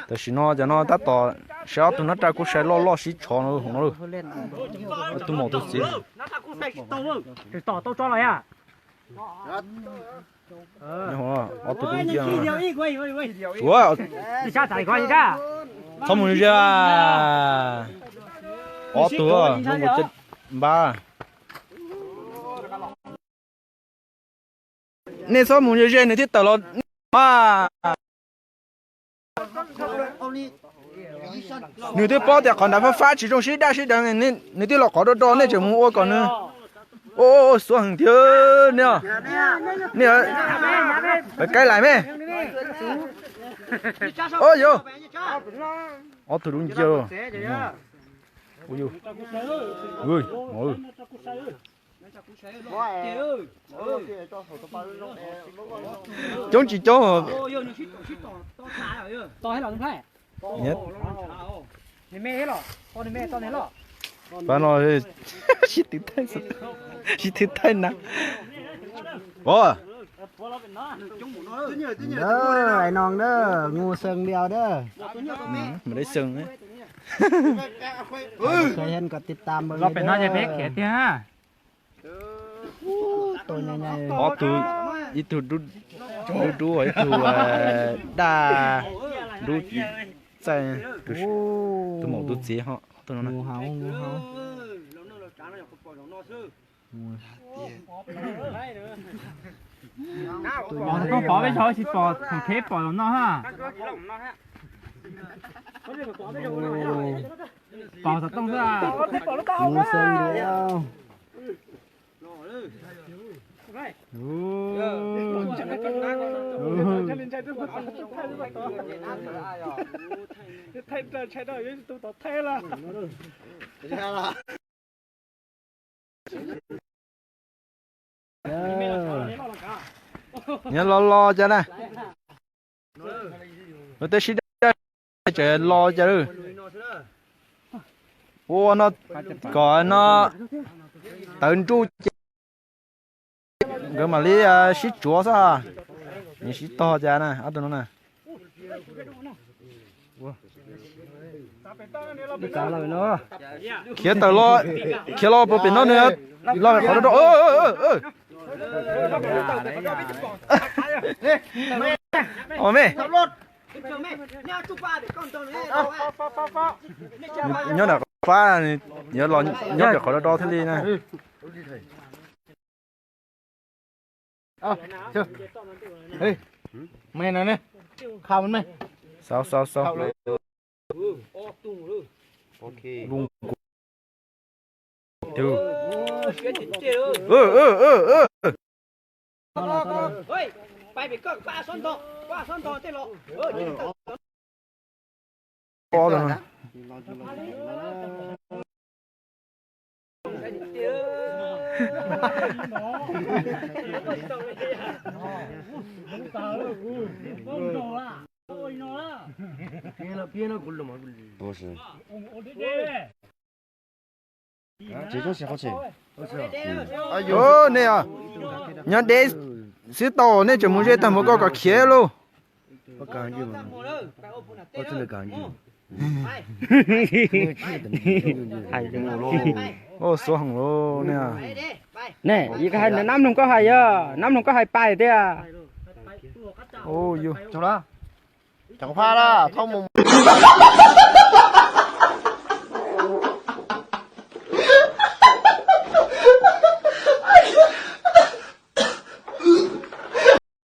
Tam sim no cov no tab tom saib ob tug nab raj kuj sai loj loj sib tshov no no. Ob tug maum tus txiv. Ob tug dub nciab. Txhob mus ze. Ob tug npab. Nej txhob mus ze nws thiaj tawm los. Nws twb paub tias qhov nrad fab fab tsis zoo sib daj sib deev, nws twb los qhov do do, nej tseem mus ua kom nws. Ua xuav heev tiag nej. Nej, kaib lais me. Ua yog ob tug dub nciab. Coob tsis coob. Pab no sib twv thaij, sib twv thaij na. Ais no na, ngu xees diav na. Mas deb xees. Los pem no ces peb khiav tiag. Ob tug, ib tug dub dub, ib tug daj dub txaij, tus maum tus txiv ho. Pov peb cov tsis pom thaum kheb pom los no ha. Pom xov tooj xwb. Nyob los los cas na. Tej sib daj tseem los cas. Ua no kom no tawv nruj ces nkawd mam li sib tsuav xwb. Nws sib tog cas na ob tug no na. Khiav tawm los, khiav los puag pem no nws los qhov do do. Os me, nyob nram qhov fab, yuav los nyob pem qhov do do thiaj li na. Xauv xauv xauv. Nej, nyob deb xwb tau, nej tseem mus ze tag npaum ko kom khiav lauj. Ua xuav heev lauj nej. Nej, nab mloog koj hais yog, nab mloog koj hais pais tiag.